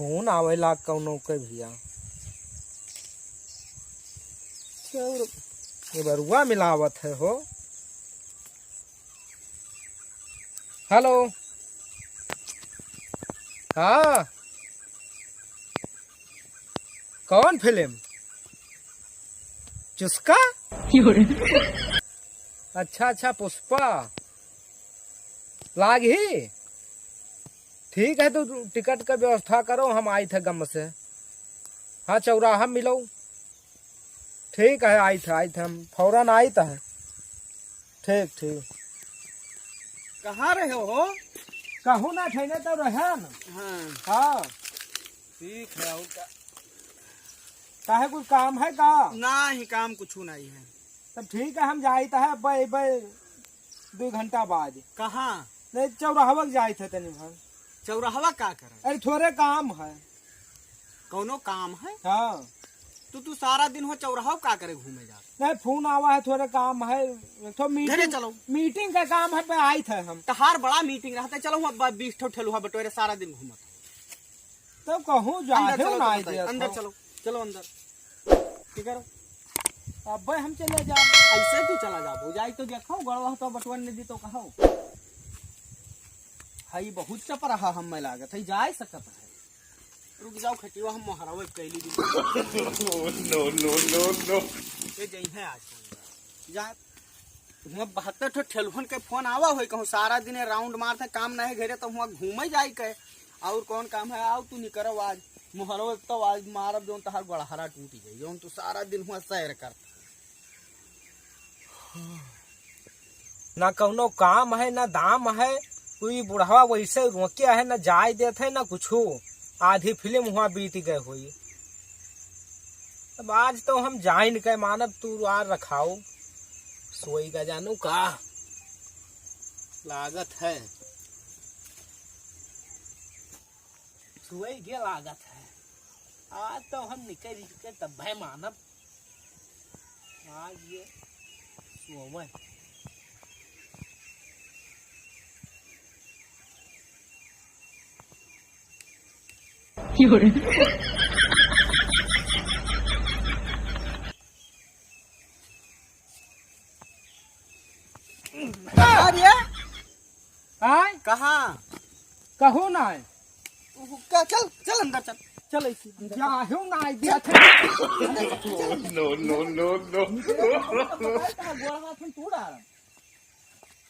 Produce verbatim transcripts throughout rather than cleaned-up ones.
फोन आवेला कौनो के भैया। चौर-, ये बरुआ मिलावत है हो। हेलो। हाँ। कौन फिल्म? चुस्का? अच्छा, अच्छा, पुष्पा। लाग ही? ठीक है, तो टिकट का व्यवस्था करो, हम आइत है गम से। हाँ, चौराहा मिलो। ठीक है, आइत है, आइत है, हम फौरन आइत है। ठीक, ठीक। कहाँ रहे हो? कहूँ ना, ठहरे तो रहे ना। हाँ। हाँ। ठीक है, और का? काहे, कुछ काम है का? नहीं, काम कुछ नहीं है। तब ठीक है, हम जाइत है, अब्बे, अब्बे दो घंटा बाद। कहाँ? नहीं, चौराहवा के जाइत है तनी भर। चौराहवा का करब? अरे, थोड़े काम है। कौनो काम है? हाँ। तो तू सारा दिन हो चौराहा का करे घूमे जा? नहीं, फोन आवा है, थोड़े काम है, एक ठो मीटिंग, घरे चलो। मीटिंग का काम है, पे आइत है हम। तहार बड़ा मीटिंग रहता है, चलो, हम अब बीस ठो ठेलुहा बटोरे सारा दिन घूमत। तब कहूँ जा अंदर है चलो, ना तो आए बताइए, दे अंदर था। चलो, चलो अंदर। ठीक है, अब्बे हम चले जाब। ऐसे तू चला जाबो, जाई तो देखो, गड़वा तो बटवन ने दी तो कहो। हई बहुत चपराहा हमें लागत है, जाए सकत है। रुक जाओ खटिया, हम मोहरावे कैली दी। No, no, no, no। ये जई है आज। जा, हुआं बहत्तर ठो ठेलुहन के फोन आवा होई, कहूँ सारा दिन राउंड मारते, काम नहीं घरे, तो हुआं घूमे जाई के। और कौन काम है? आओ तू निकरो आज, मोहरो एक तो आज मारब, जौन तहार गोड़हरा टूट जाई, जौन तू सारा दिन हुआं सैर करता। ना कौनो काम है, ना दाम है, कोई बुढ़वा वैसे रोके है, ना जाए देत है, ना कुछू। आधी फिल्म हुआं बीत गए होई। अब आज तो हम जाइन के मानब, तू आर रखाओ। सोई का जानू का लागत है, सोई के लागत है। आज तो हम निकल के तब है मानब। आज ये सोवे। अरे, आय? कहाँ? कहूँ ना आय। का, चल, चल अंदर चल। चल ऐसे अंदर चल। जाहू ना आय दिया थे। No, no, no, no। गोड़ हाथ में तू डाल।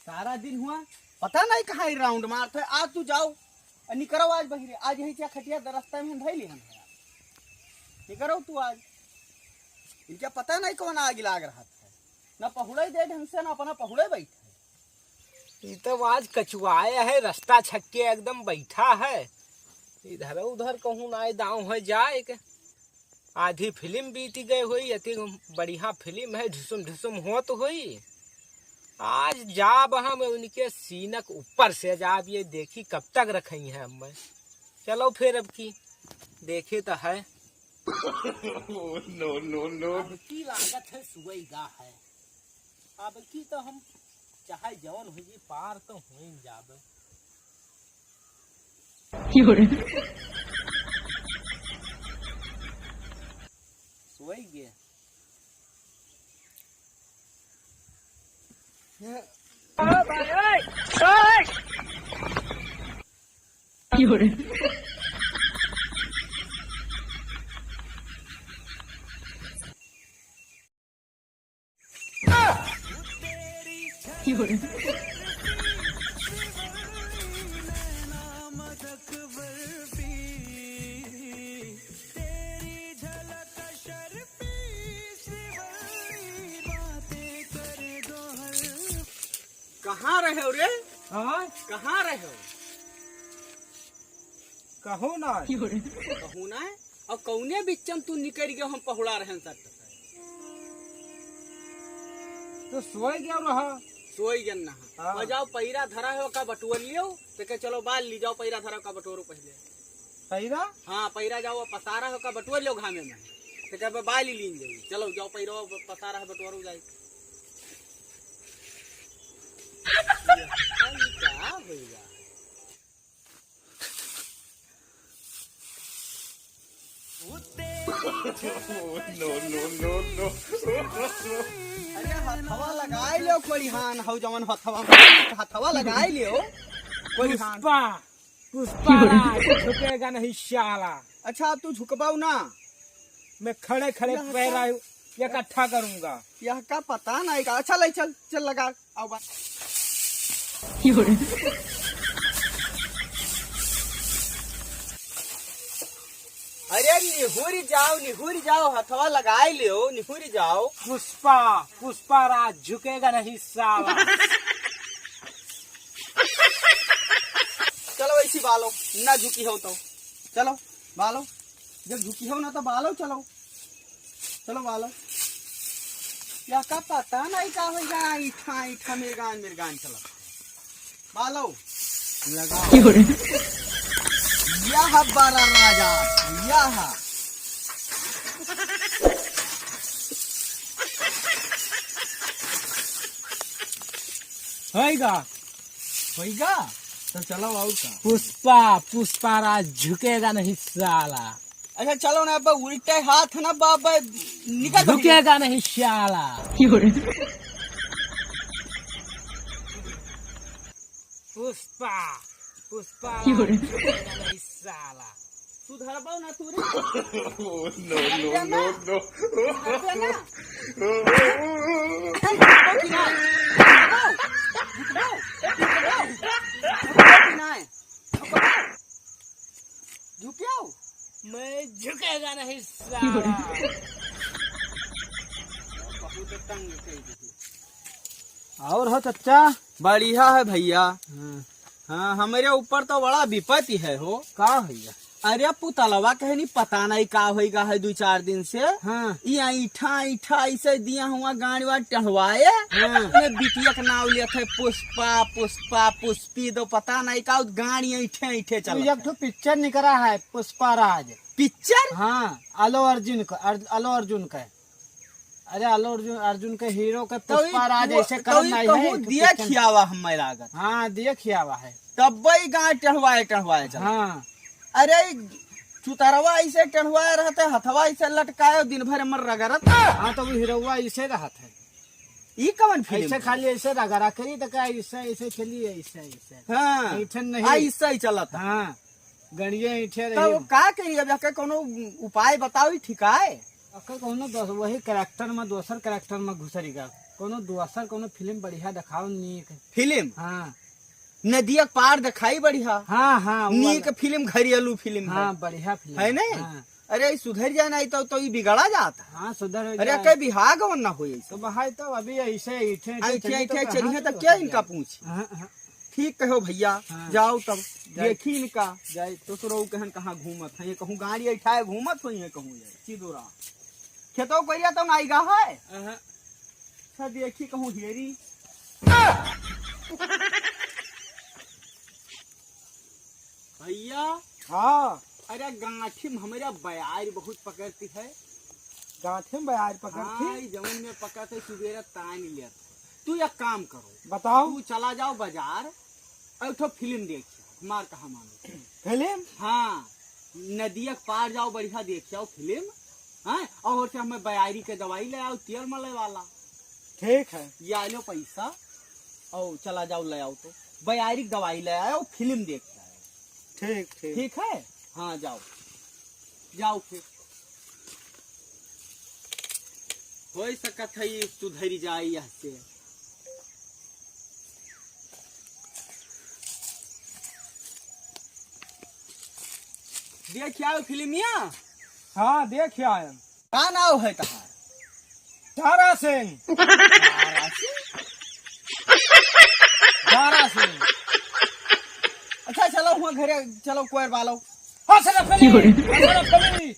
सारा दिन हुआं, पता नहीं कहाँ ही राउंड मारत है। आज तू जाओ, निकरो आज बहिरे। आज यही क्या खटिया दरस्ता में धैली हम। निकरो तू आज। इनका पता नहीं कौन आग लाग रहा था। ना पहुड़े दे ढंग से, ना अपना पहुड़े बैठे। ई तो आज कचुआए है, रास्ता छक्के एकदम बैठा है, इधर उधर कहूँ ना दाव है जाए के। आधी फिल्म बीती गए हुई, अति बढ़िया फिल्म है, ढिसुम ढिसुम होत हुई। आज जाब हम उनके सीनक ऊपर से जाब, ये देखी कब तक रखई है हमें। चलो फिर अब की देखे तो है। No, no, no। अब की लागत है सुगई गा है। अब की तो हम चाहे जवन हो जी, पार तो होइन जाबे। सोई गे। कहाँ रहे हो रे? हाँ? कहाँ रहे हो? कहूँ ना। कहूँ ना? और कौने बिच्चन तू निकल गयो, हम पहुड़ा रहन सट से। तो सोई गयो रहा। सोई गन ना। हाँ। और जाओ पैरा धरा हो का बटुआ लियो, तो के चलो बाल ली जाओ, पैरा धरा का बटोरो पहले। पैरा? हाँ, पैरा जाओ, पसारा हो का बटुआ लियो घामे में। तो के बाल ही लीन जाई। चलो जाओ पैरा पसारा है बटोरो जाई। ये का होइगा? No, no, no, no। अरे हथवा लगाई लेव कोड़िहान, हौ जवन हथवा, हथवा लगाई लेव कोड़िहान। पुष्पा, पुष्पा राज झुकेगा नहीं साला। अच्छा, अब तू झुकबाऊ ना? मैं खड़े खड़े यह पैरा का इकट्ठा करूंगा। यह का पता नहीं का। अच्छा, ले चल, चल लगा, आओ बात। अरे निहुरी जाओ, निहुरी जाओ, हथवा लगाई लेव, निहुरी जाओ। पुष्पा, पुष्पा राज झुकेगा नहीं साला। चलो ऐसी बालो, ना झुकी हो तो। चलो बालो, जब झुकी हो ना तो बालो, चलो। चलो बालो। या का पता नहीं का होइगा, इठा, इठा मिर्गान, मिर्गान चला। बालो। लगाओ। यह बड़ा राजा, यह। होइगा। होइगा? तो चलो और का। पुष्पा, पुष्पा राज झुकेगा नहीं साला। अच्छा चलो ना, अब उल्टे हाथ ना बाबा निकल झुकेगा नहीं साला। पुष्पा, पुष्पा राज झुकेगा नहीं साला। सुधरबो ना तू रे। No, no, no, no। सुधरबो कि ना? सुधरबो कि ना? झुकियो? मैं झुकेगा नहीं साला। बहुत तंग कई दीदी। और हो चच्चा? बढ़िया है भैया। हाँ। हाँ, हमरे ऊपर तो बड़ा विपत्ति है हो। का भैया? अरे पुतलवा कहनी पता नहीं का होइगा है दू चार दिन से। हाँ। ई ऐठा ऐठा ऐसे दिया हुआ गाड़ी वाला टहवाए। हाँ। ने बिटिया के नाव लिया था पुष्पा, पुष्पा, पुष्पी दो, पता नहीं का गाड़ी ऐठे ऐठे चलत एक ठो है। पिक्चर निकला है पुष्पा राज। पिक्चर? हाँ, अल्लू अर्जुन का, अर्ज-, अल्लू अर्जुन का। अरे अल्लू अर्जुन, अर्जुन के हीरो के तो ई पुष्पा राज वो, ऐसे तो करम ई नहीं कहूँ है, दिया पिक्चर। खियावा हमें लागत। हाँ, दिया खियावा है। तब वही गाँव टहवाए, टहवाए चल। हाँ। अरे ई चुतरवा ऐसे टहवाए रहते, हथवा ऐसे लटकाए, दिन भर मर रगड़त। हाँ, तो वो हीरोवा ऐसे रहत है। ई कवन फिल्म ऐसे है? खाली ऐसे रगड़ा करी तो का ऐसे, ऐसे चली, ऐसे, ऐसे। हाँ। ऐठन नहीं। आ, ऐसे ही चलत। हाँ। गड़िया ऐठे तो रही। वो का करी अब, एकर कोनो उपाय बताओ, ई ठिकाए? अकर कोनो दोस-, वही कैरेक्टर में, दोसर कैरेक्टर में घुसरी गा। कोनो दोसर, कोनो फिल्म बढ़िया देखाओ, नीक। फिल्म? हाँ। नदिया के पार देखाई बढ़िया। हाँ, हाँ, वो नीक वाला। फिल्म, घरेलू फिल्म है। हाँ, बढ़िया फिल्म है है। ना? हाँ। अरे, ई सुधर जाए ना, तो, तो ई बिगड़ा जात है। हाँ, सुधर हो अरे, जाए। कई बिहाग वन ना होई तो ऐसे। भाई, तो अभी ऐसे ऐठे, ऐठे ऐठे, चली तो ऐठे कहाँ चलिए, से तो क्या उतरी इनका जाए? पूछी? हाँ, हाँ। ठीक कहो भैया, हाँ। जाओ तब, जाए। देखी इनका। जाए। तो सुरऊ कहन कहाँ घूमत है, ये कहूँ गाड़ी ऐठाए घूमत होई है, कहूँ जाए, चिदोरा। खेतों कोरिया तो नाई गा है। अहाँ। अच्छा, देखी कहूँ हेरी। भैया। हाँ। अरे, गांठी में हमारा बयार बहुत पकड़ती है। गांठी में बयार पकड़ती? हाँ, ई जमीन में पकड़ते, सुबेरे तान लिया। तू एक काम करो। बताओ। तू चला जाओ बाजार, और एक ठो फिल्म देख, मार कहा मानो। फिल्म? हाँ, नदिया के पार जाओ, बढ़िया देख आओ फिल्म। हाँ, और से हमें बयारी के दवाई ले आओ, तेल मले वाला। ठीक है। या लो पैसा, और चला जाओ, ले आओ तो। बयारी के दवाई ले आओ, फिल्म देख के आओ। ठीक, ठीक। ठीक है? हाँ, जाओ। जाओ फिर। होई सकत है, ई सुधरी जाई यहाँ से। देख आओ फिल्मिया। हाँ, देख आयन। का नाव है तहार? तारा सिंह। तारा सिंह? तारा सिंह। अच्छा, चलो, हुआ घरे चलो, कोयर बालो। अशरफ अली, अशरफ अली।